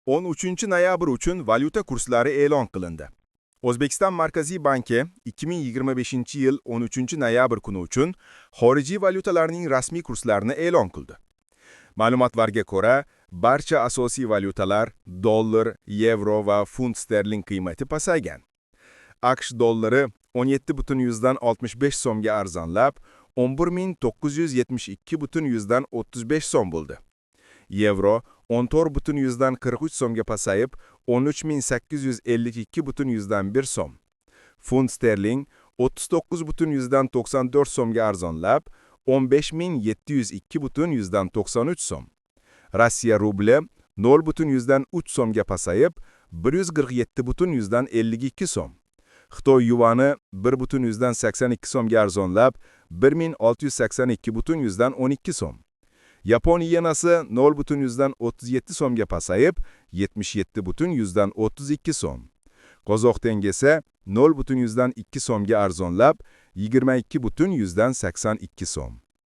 13 noyabr uchun valyuta kurslari e'lon qilindi. O'zbekiston Markaziy banki 2025-yil 13 noyabr kuni uchun xorijiy valyutalarning rasmiy kurslarini e'lon qildi. Ma'lumotlarga ko'ra, barcha asosiy valyutalar dollar, yevro va funt sterling qiymati pasaygan. AQSh dollari 17,65 so'mga arzonlab, 11 972,35 so'm bo'ldi. Yevro 14,43 so'mga pasayib, 13 852,1 so'm. Funt sterling 39,94 so'mga arzonlab, 15 702,93 so'm. Rossiya rubli 0,3 so'mga pasayib, 147,52 so'm. Xitoy yuani 1,82 so'mga arzonlab, 1682,12 so'm. Yapon yenasi 0,37 so'mga pasayib, 77,32 so'm. Qozoq tengesi 0,2 so'mga arzonlab, 22,82 so'm.